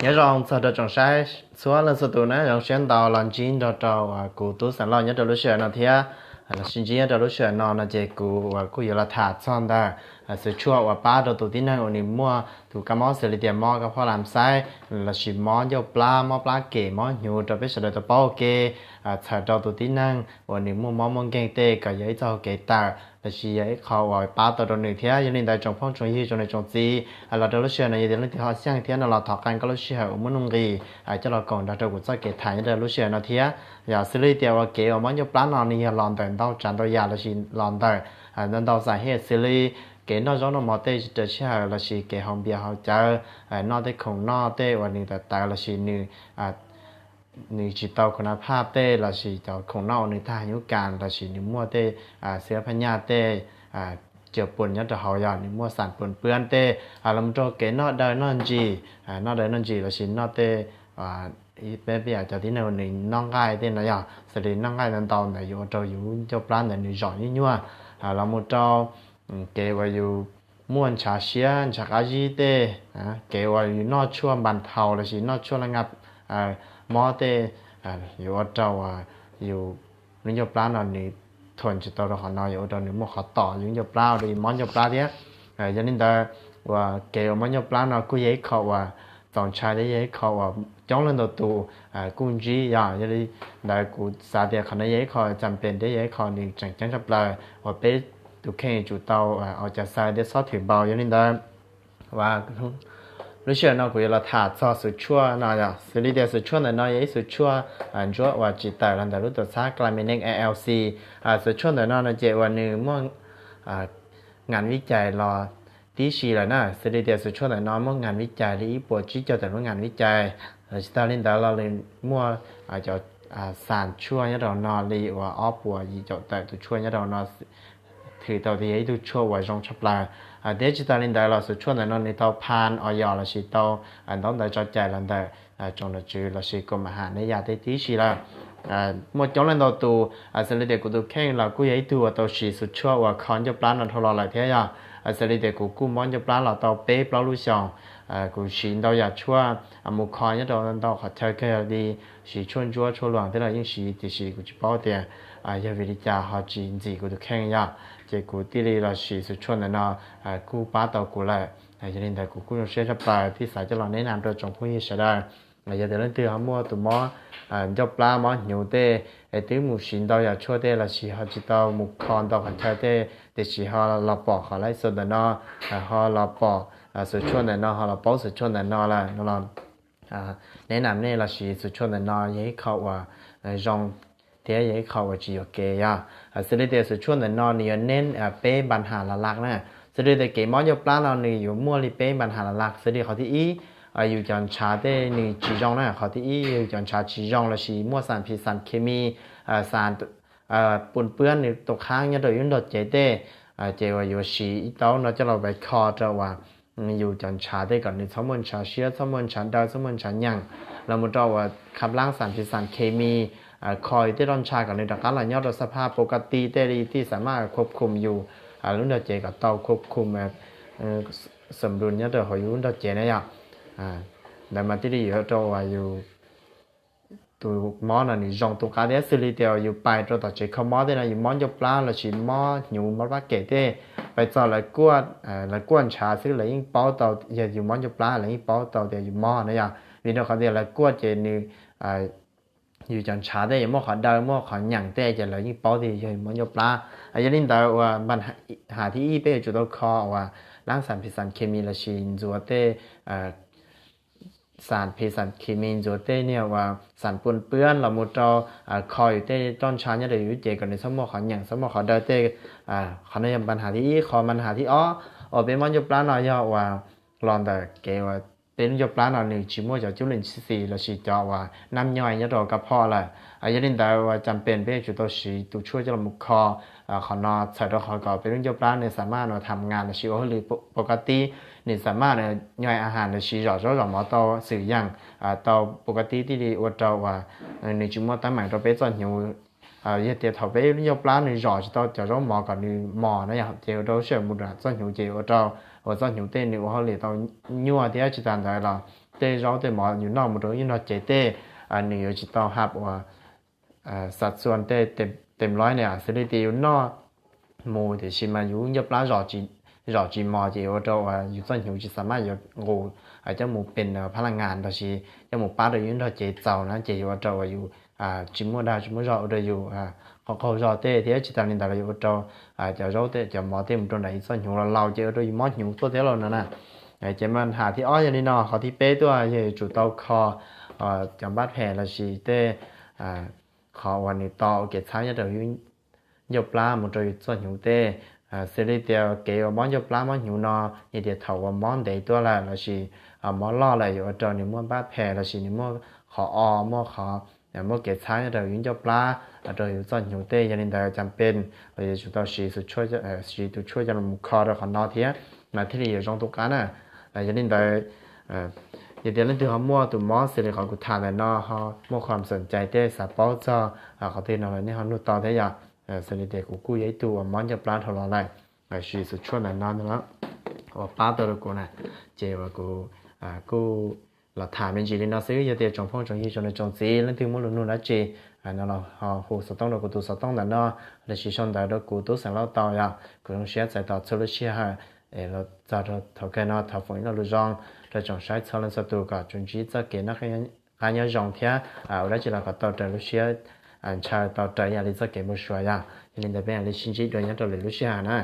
Nyob zoo txog rau tsoom saib txhua leej txhua tus na, zoo siab ntau los ntsib nrog rau kuv tub xeem Lauj nyob rau lub sij hawm no thiab. Los sis ntsib nyob rau lub sij hawm no no ces kuv uas kuj yuav los tham txog ntawm xwm tshuaj uas pab rau tus tib neeg uas nws muaj tus kab mob xws li tias mob kab phob lam xaib, los sis mob ncauj plab, mob plab kem, mob hnyuv rau peb sawv daws tau paub ua ke. Txhawm rau tus tib neeg uas nws muaj mob muaj nkeeg tej kom yog ib txoj hau kev tawm los sis yog ib qho uas pab tau rau nws thiab. Yog li ntawd tsoom phooj tsoom ywg tsoom niam tsoom txiv, los rau lub sij hawm no yog tias leej twg ho xyeej thiab no los thov qee koj lub sij hawm uas muaj nuj nqis coj los koom nrog rau kuv txoj kev tham nyob rau lub sij hawm no thiab. Yog xws li tias uas kev uas mob ncauj plab no nws yog los ntawm ntau tsav ntau yam los sis los ntawm ntau ntau xas hej xws li kev noj zaub noj mov tej raws sij hawm los sis kev haus npias haus cawv, noj tej khoom noj tej uas nws tawv tawv los sis nws nws tsis tau khuv nab phaj tej los sis cov khoom noj uas nws tag hnyuv kas los sis nws muaj tej xwb phaj nyaj tej cawg pus nyob rau hauv, yog nws muaj xam pus pwb tej, los mus rau kev noj daw noj ntsis, noj daw noj ntsis los sis noj tej, peb peb yam cov tib neeg uas nws noj nqaij tej no yog xws li noj nqaij ntau ntau ntawd yuav ua rau yus ncauj plab ntawd nws zom nyuaj nyuaj, los mus rau kev uas yus muaj ntshav siab ntshav qab zib tej, kev uas yus noj tshuaj npas thaus los sis noj tshuaj laj nga mob tej, yuav ua rau yus lub ncauj plab no nws thuam tsis tau rau qhov no yuav ua rau nws muaj qhov tom yus ncauj plab ua rau yus mob ncauj plab thiab. Yog li ntawd uas kev uas mob ncauj plab no kuj yog ib qho uas txaus ntshai thiab yog ib qho uas coob leej ntau tus kuj ntsib yog. Yog li ntawd kuv xav tias qhov no yog ib qho xam pes thiab yog ib qho nws tseem ceeb tshaj plaws uas peb tus kheej yuav tsum tau ua cas xav thiab xob thwm npaum. Yog li ntawd lub sij hawm no kuv yuav los tham txog xwm tshuaj no yog xws li tias xwm tshuaj ntawm no yog ib xwm tshuaj ntsuab uas tsim tawm los ntawm lub tuam txhab Clymene A L C. Xwm tshuaj ntawm no no ces uas nws muaj ngành vib cais los tib si lawm na. Xws li tias xwm tshuaj ntawm no muaj ngành vib cais li ib puas tsib caug tawm lub ngành vib cais. Tsis tas li ntawd los nws muaj cov xam tshuaj nyob rau no li uas ob puas yim caum tawm tus tshuaj nyob rau no, thwm tau tias yog ib tug tshuaj uas zoo tshaj plaws. Thiab tsis tas li ntawd los xwm tshuaj ntawm no nws tau phan o yos los sis tau ntaub ntawv tso cai los ntawm tsoom nom tswv los sis kaum ma ham nej yam tej tib si lawm. Muaj coob leej ntau tus, xws li tias kuv tus kheej los kuj yog ib tug uas tau siv xwm tshuaj uas kho ncauj plab no dhau los lawm thiab yog. Xws li tias kuv kuj mob ncauj plab los tau peb plaub lub xyoos. Kuv siv ntau yam tshuaj mus kho nyob rau ntau qhov chaw kawg li, siv tshuaj ntsuab tshuaj luas tej los yeej siv tiam sis kuv tsis paub tias yog vim li cas ho tsis ntxim kuv tus kheej yog, ces kuv thiaj li los siv xwm tshuaj ntawm no kuj pab tau kuv lawm. Yog li ntawd kuv kuj zoo siab tshaj plaws thiab xav coj los neb nam rau tsoom phooj ywg sawv daws. Yog tias leej twg ho muaj tus mob ncauj plab mob hnyuv tej es twb mus siv ntau yam tshuaj tej los sis ho tsis tau mus kho ntau qhov chaw tej tiam sis ho los pom qhov live show ntawm no, ho los pom xwm tshuaj ntawm no ho los paub xwm tshuaj ntawm no lawm no los neb nam nej los siv xwm tshuaj ntawm no yog ib qho uas zoo thiab yog ib qho uas tsis yuam kev yog. Xws li tias xwm tshuaj ntawm no nws yuav neb peb npa nham las laj na. Xws li tias kev mob ncauj plab no nws yuav muaj li peb npa nham las laj. Xws li qhov thib ib, yus cov ntshav tej nws tsis zoo na. Qhov thib ib yog yus cov ntshav tsis zoo los sis muaj xam phim xam khes mis, xam pus pwb nws tus qhaab nyob rau yus lub nrog cev tej, ces uas yuav siv ib taub no coj los vais kho rau uas yus cov ntshav tej kom nws txhob muaj ntshav siab, txhob muaj ntshav daw, txhob muaj ntshav nyeem, los mus rau uas khab laab xam phim xam khes mis kho yus tej roj ntsha kom nws rov qab los nyob rau xab phaj pos kas ti tej li thiaj xam maj khuab khum yus lub nrog cev kom tau khuab khum xam nplus nyob rau hauv yus lub nrog cev na yog. Ntawd mas thiaj li yuav rau uas yus tus mob no nws zoo tus qab thiab. Xws li tias yus pais rau tom tsev kho mob tej no yus mob ncauj plab los sis mob hnyuv mob plab kem tej, pais txog lawv kuaj, lawv kuaj ntshav xwb lawv yeej paub tau, yog yus mob ncauj plab lawv yeej paub tau tias yus mob na yog. Vim rau qhov tias lawv kuaj ces nws, yus cov ntshav tej yuav muaj qhov daw muaj qhov nyeem tej ces lawv yeej paub tias yog yus mob ncauj plab. Yog li ntawd uas npa nham thib ib peb yuav tsum tau kho uas laab xam phim xam khes mis los sis ntxuav tej xam phim xam khes mis, ntxuav tej niag uas xam pus pwb los mus rau kho yus tej roj ntsha nyob rau yus lub cev kom nws txhob muaj qhov nyeem txhob muaj qhov daw tej. Qhov no yog npa nham thib ib. Qhov npa nham thib ob uas peb mob ncauj plab no yog uas los ntawm kev uas peb lub ncauj plab no nws tsis muaj cov cub lees xis los sis cov uas nab nyoij nyob rau kab phoj lawm. Yog li ntawd uas cas pes peb yuav tsum tau siv tus tshuaj coj los kho. Qhov no txhawm rau qhov kom peb lub ncauj plab nws xam maj uas tham ngas los sis ua hauj lwm pos kas tib, nws xam maj nyoij a has los sis zom zaub zom mov tau xwm yeem tau pos kas tib thiaj li ua rau uas nws tsis muaj teeb meem rau peb txoj hnyuv. Yog tias thaum peb lub ncauj plab nws zom tsis tau cov zaub mov kom nws mos na yog ces ua rau sij hawm mus rau txoj hnyuv ces ua rau uas txoj hnyuv tej nws ua hauj lwm tau nyuaj thiab tsis tas ntawd los tej zaub tej mov yus noj mus rau ib nrog cev tej, nws yuav tsis tau hab uas xav txuas tej tes lov ne, xws li tias yus noj mus tiam sis mas yus ncauj plab zom tsis mos ces yuav ua rau uas yus txoj hnyuv tsis xam maj yuav nqus coj mus pes phab laj ngas los sis coj mus pab rau yus nrog cev txaus na ces yuav ua rau uas yus tsis muaj dag tsis muaj zog ua rau yus qaug qaug zog tej thiab tsis tas li ntawd los yuav ua rau cov zaub tej cov mov tej mus rau nram yus txoj hnyuv los laus ces ua rau yus mob hnyuv tuaj thiab los no na. Ces mas ham thib ob yog li no, qhov thib peb tuaj yog yuav tsum tau kho cov npab phem los sis tej qhov uas nws to ua kev txhab nyob rau yus ncauj plab mus rau yus txoj hnyuv tej. Xws li tias kev uas mob ncauj plab mob hnyuv no yog tias thaum uas mob ntev tuaj lawm los sis mob loj lawm yuav ua rau nws muaj npab phem los sis nws muaj qhov o, muaj qhov muaj kev txhab nyob rau yus ncauj plab, rau yus txoj hnyuv tej. Yog li ntawd cas pes los yuav tsum tau siv tus tshuaj coj los kho rau qhov no thiab mas thiaj li yuav zoo tus qab na. Yog li ntawd yog tias leej twg ho muaj tus mob xws li qhov kuv tham ntawm no ho muaj qhov xam cai tej xav paub txog qhov twg no los nej ho nug tau thiab yom. Xws li tias kuv kuj yog ib tug uas mob ncauj plab dhau los lawm, siv tus tshuaj ntawm no uas pab tau rau kuv na, ces uas kuv kuj los tham me ntsis li no xwb. Yog tias tsoom phooj tsoom ywg tsoom niam tsoom txiv leej twg muaj lus nug dab tsi no los ho hu xov tooj rau kuv tus xov tooj ntawm no los sis sau ntawv rau kuv tub xeem Lauj tau yom. Kuv zoo siab txais tos txhua lub sij hawm es los txog rau thaum kawg no thov foom ib lo lus zoo rau tsoom saib txhua leej txhua tus kom tsuas ntsib txoj kev noj qab nyob zoo thiab ua dab tsi los kom tau raws lub siab ntshaw, tau raws ib yam li txoj kev npau suav yom. Yog li ntawd peb mam li sib ntsib dua nyob rau lwm lub sij hawm na.